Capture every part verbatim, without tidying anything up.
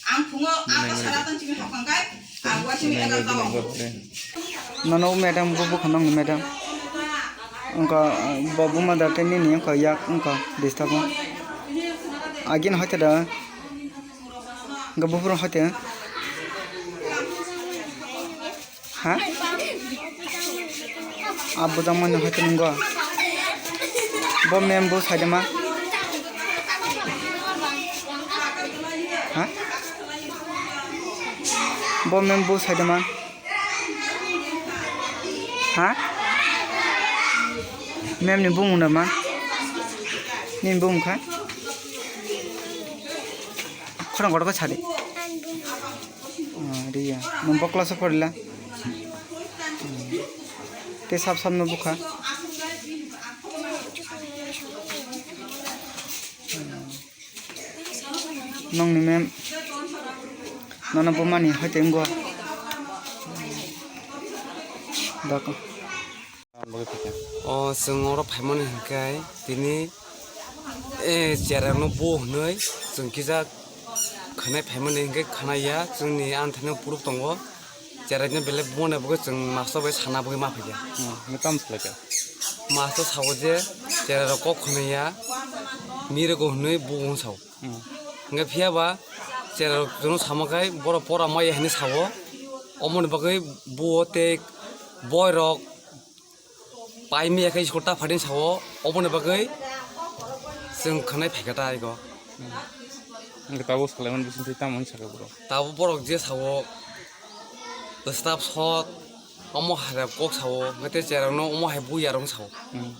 Ang phungo ang sara tong chini hokang kai, ang wa chini egar tong. Nono madam bo bukha nong madam. Wngkha bo buma da tei nini wngkha yak wngkha disturb o. Again hoite da. Wngkha buphuru hoite. Ha? Abo jang mani hoite nunggo. Bo mem bo saidama. Ha? Bo mem bo saidama. Ha? Mem ni bumung nama? Ni bumung kha? Khorang kotor khe sadi. Ah, Riya, nwng bo class o porila? Hmm. Tei sab sab no bukha? Hmm. Nongni mem nono bumani hoite wngwa? Bako. O, chwng oro phaimani hinkhe tini, eh, cherai no bo hwnwi chwng kisa khwnai phaimani hinkhe khwnai ya, chwngni ani thani phuruk tongo. Cherai no belai bo ni bagwi chwng master bai sana bagwi ma phaikha. Hmm, nokam swlaikha. Master sao je cherai rok kok khwnai ya, miri go hwnwi bo hwn sao. Hmm. Hinkhe phiya ba cherai rok chwng samo khai borok pora maya hinwi sao. Omoni bagwi bo tei boy rok Pai miya khe school ta phating sao, oboni bagwi chwng khwnai phaikha ta ego. Hwnkhe tabuk salaimani bisingtwi tamo hwnwi sakha borok? Tabuk borok je sao, staff sot, omo hai kok sao, hwnkhe tei cherai rokno omo hai buya rok sao. Hmm.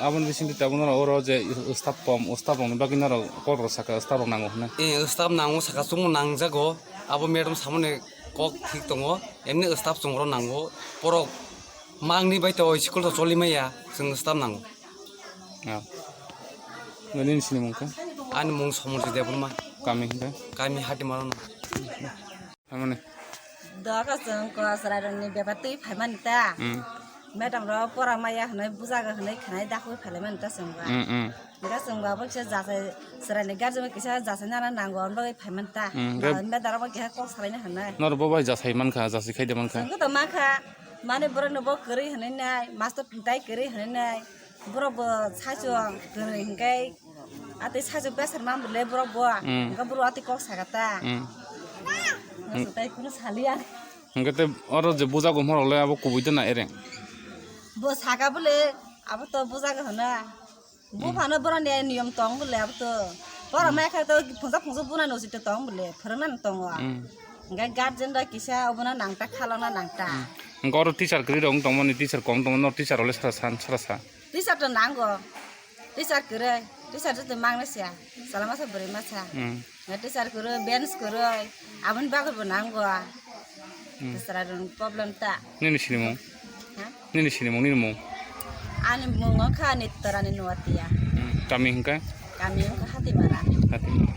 Aboni bisingtwi tabuk norok oro je staff kom, staff rokni bagwi norok kok rok sakha, staff rok nango hwnwi. Eh, staff nango sakha, chwngno nangjago, abo madam samani kok thik tongo, emni staff chwng rok nango, borok Mangni bai to school to choli maya, chwng staff nango. Ah. Nini sini mung khe? Ani mung Somorjit Debbarma. Kami hingkhe? Kami Hatimarano. Amani. Doka chwng ko chwrairokni bepar twi phaimani ta. Hmm. Madam rok pora maya hwnwi bujago hwnwi khwnai dakhwi phailaimani ta chwng ba. Hmm, hmm. Hingke chwng ba bo kisa jasai chwraini guardian bai kisa jasai nana nango, aboni bagwi phai manta. Hmm, hingke madam rok bai keha kok salaina hinwi. Norok bo bai jasai mankha, jasai khaide mankha. Chwng khe to mankha, mani borokno bo kwrwi hinwi nai, master tai kwrwi hinwi nai, borok bo saichung kwrwi hingke atwi saichung pressure man bwle borok bo, hmm, hingke borok atwi kok saka ta. Hmm. Master tai kunu saliya. Hingke te oro je bujago hwnrok le abo kubui de na ereng? Bo saka bwle abo to bujago hwna. Buphano boroni niyom tong bole abo to. Borok mai khe to phungsa phungsa buna no site tong bole, phwrwngna no tongo. Hmm. Hingke guardian rok kisa obono nangta khalokna nangta. Hmm. Hingke oro teacher kwrwi rok wng tongmani, teacher kom tongmani, teacher rok le sara san, sara sa. Teacher to nango. Teacher kwrwi, teacher joto mangna sia. Chwla masa bwrwi masa. Hmm. Nga teacher kwrwi, bench kwrwi, aboni bagwi bo nango. Hmm. Teacher rok problem ta. Nini sinimung? Ha? Nini sinimung, nini mung? Ani mung wngkha Nittorani Nuatia. Hmm. Kami hingkha? Kami wngkha Hatimara. Hatimara.